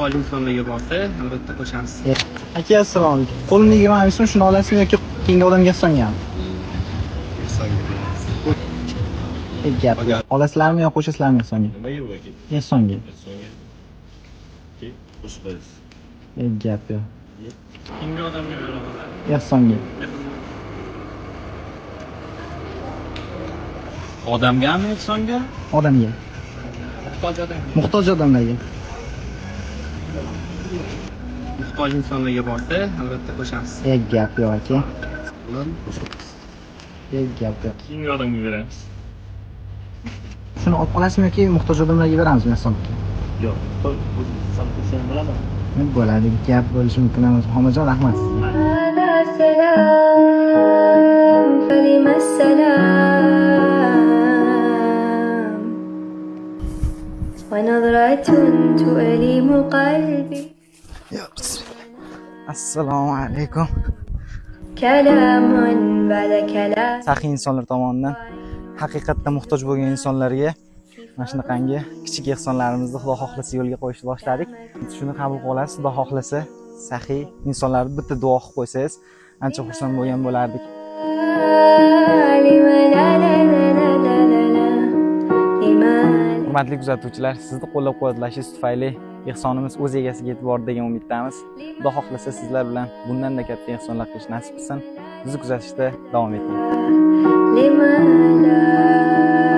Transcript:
Muhtoj insonlarga borsa, albatta qo'shamiz. Aka, assalomu alaykum. Qo'limda 20 ming so'm, shuni olasizmi yoki keyingi odamga ehsongami? Ehsonga beramiz. Gap. Olasizlarmi yo qo'shasizlarmi ehsonga? Nimaga bu aka? Ehsonga. Ehsonga. Qo'shib. Gap yo'q. Keyingi odamga beramiz. Ehsonga. Odamgami, ehsonga? Odamga. Muhtoj odamga. Muhtoj odamlarga. Muhtoj insonlarga borsa, albatta qo'shamiz. Gap yo'q aka. Gap yo'q. Keyingi odamga beramiz. Shuni olib qolasizmi yoki muhtoj odamlarga beramizmi ehsonga? Yo'q, o'zim bilaman. Bo'ladi, gap bo'lishi mumkin emas. Muhammadjon, rahmat sizga. هذا سلام فلم السلام ونظرة تؤلم قلبي. Assalomu alaykum. كلام بعد كلام. Saxiy insonlar tomonidan haqiqatda muhtoj bo'lgan insonlarga mana shunaqangi kichik ehsonlarimizni, Xudo xohlasa, yo'lga qo'yishni boshladik. Shuni qabul qilib olasiz, Xudo xohlasa, saxiy insonlarni bitta duo qilib qo'ysangiz, ancha xursand bo'lgan bo'lardik. لم لا لا لا لا لا لا لا لما Hurmatli kuzatuvchilar, sizni qo'llab-quvvatlashingiz tufayli ehsonimiz o'z egasiga yetib bordi degan umiddamiz. Xudo xohlasa, sizlar bilan bundan-da katta ehsonlar qilish nasib qilsin. Bizni kuzatishda davom eting. لما لا